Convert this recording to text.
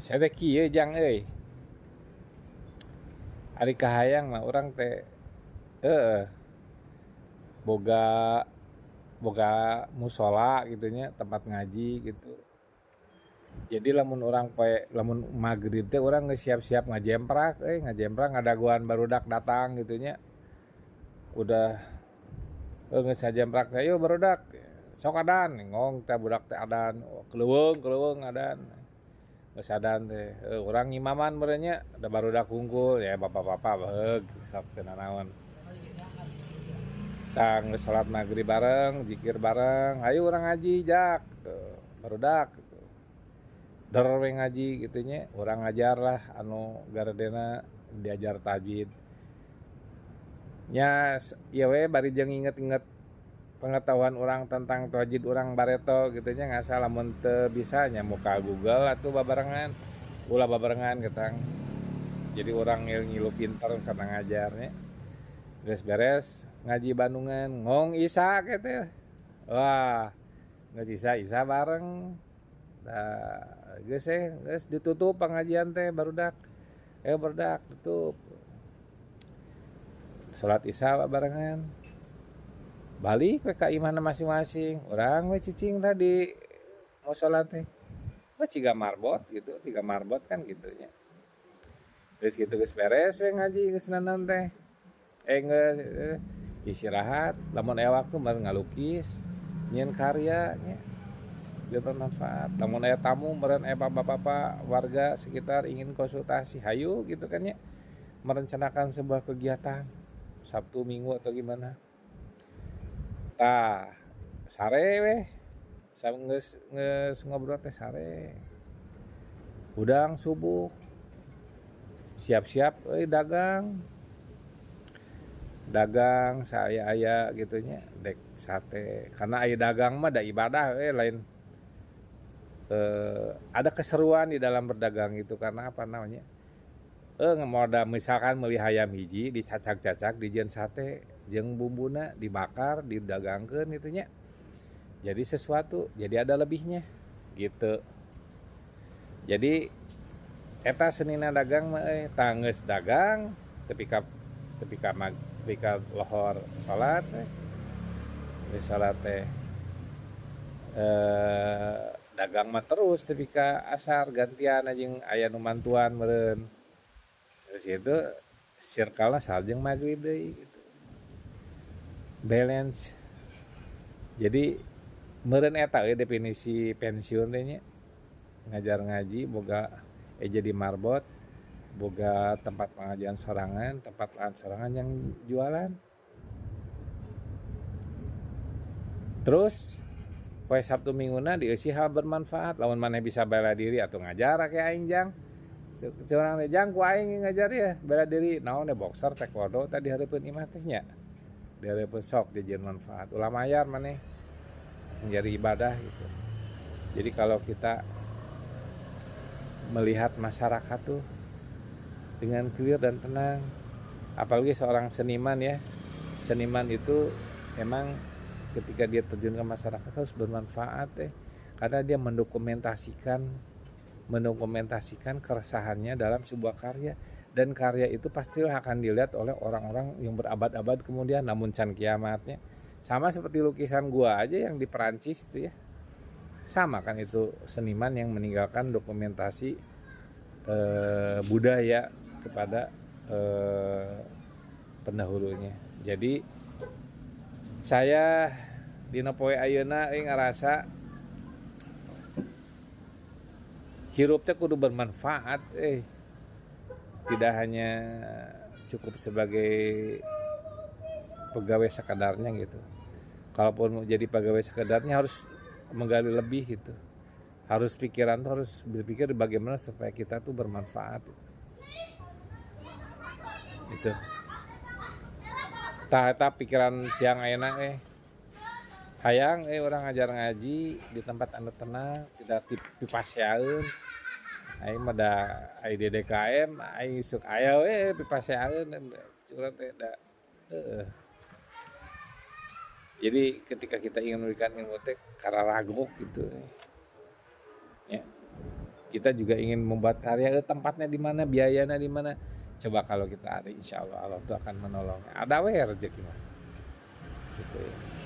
Saya teh kieu jang euy. Ari kahayang mah urang teh heeh boga boga musola gitu nya, tempat ngaji gitu. Jadi lamun urang poe lamun magrib teh urang geus siap-siap ngajemprak euy, ngajemprak ngadagoan barudak datang gitu nya. Udah geus ngajemprak teh, "Ayo barudak, sok adan." Ngong teh budak teh adan, keleuweung keleuweung adan. Geus adan teh, urang ngimaman meureun nya, da barudak hungkul ya bapak-bapak baheug sok teu nanaon. Tah geus salat magrib bareng, zikir bareng, "Hayu urang ngaji jak," tuh barudak gitu. Der we ngaji gitu nya, urang ngajar lah anu garedena diajar tajwid. Nya ieu we bari jeung nginget-inget pengetahuan urang tentang tajwid urang bareto gitu nya, ngasal lamun teu bisa nya muka Google atuh babarengan, ulah babarengan ketang. Jadi urang ngilu pinter karena ngajarnya. Geus beres ngaji Bandungan, ngong Isa kitu. Wah, geus Isa Isa bareng. Da geus geus ditutup pengajian teh barudak. Barudak tutup. Salat Isya barengan. Balik we ka imahna masing-masing. Urang we cicing tadi musola teh. Wah ciga marbot gitu, ciga marbot kan gitu nya. Geus kitu geus beres we ngaji geus naon teh. Geus istirahat, lamun aya waktu meureun ngalukis, nyieun karya nya. Biar bermanfaat. Lamun aya tamu meureun aya bapak-bapak warga sekitar ingin konsultasi, hayu gitu kan nya. Merencanakan sebuah kegiatan Sabtu Minggu atau gimana. Tah, sare weh. Geus geus ngobrol teh sare. Hudang subuh. Siap-siap euy dagang. Dagang saaya-aya gitu nya, dek sate. Karena aya dagang mah da ibadah euy lain ada keseruan di dalam berdagang itu karena apa namanya? Modal misalkan meuli hayam hiji dicacak-cacak dijieun sate jeung bumbuna dibakar didagangkeun gitu nya. Jadi sesuatu, jadi ada lebihnya gitu. Jadi eta senina dagang mah euy, tah geus dagang tepi ka lohor salat teh. Geus salat teh dagang mah terus tepi ka asar gantian jeung aya nu mantuan meureun. Terus itu circle-na sareng magrib deui gitu. Balance. Jadi meureun eta euy definisi pensiun teh nya. Ngajar ngaji boga jadi marbot, boga tempat pengajian sorangan, tempat lahan sorangan yang jualan. Terus poe Sabtu Minguna dieusi hal bermanfaat, lamun maneh bisa bela diri atau ngajar kayak aing jang. Curang teh jang ku aing ngajar ya bela diri naon deh boxer taekwondo tadi hareupeun imah teh nya. Di hareupeun sok dijieun manfaat. Ulah mayar maneh menjadi ibadah gitu. Jadi kalau kita melihat masyarakat tuh dengan clear dan tenang, apalagi seorang seniman ya. Seniman itu emang ketika dia terjun ke masyarakat harus bermanfaat karena dia mendokumentasikan keresahannya dalam sebuah karya, dan karya itu pastilah akan dilihat oleh orang-orang yang berabad-abad kemudian, namun can kiamatnya. Sama seperti lukisan gua aja yang di Perancis itu ya, sama kan itu seniman yang meninggalkan dokumentasi budaya kepada pendahulunya. Jadi saya dina poe ayeuna ngerasa hirup teh kudu bermanfaat Tidak hanya cukup sebagai pegawai sekadarnya gitu. Kalaupun mau jadi pegawai sekadarnya harus menggali lebih gitu. Harus pikiran tuh harus berpikir bagaimana supaya kita tuh bermanfaat gitu. Itu. Tah eta pikiran siang ayeuna Hayang urang ngajar ngaji di tempat anu tenang, tidak pipaseaeun. Aing mah da ai DDKM aing sok aya we pipaseaeun curang teh da heeh. Jadi ketika kita ingin memberikan ilmu teh kararagok gitu. Ya. Kita juga ingin membuat karya, tempatnya di mana, biayanya di mana. Coba kalau kita ada, insya Allah Allah tuh akan menolong. Ada we rezeki mah. Gitu ya.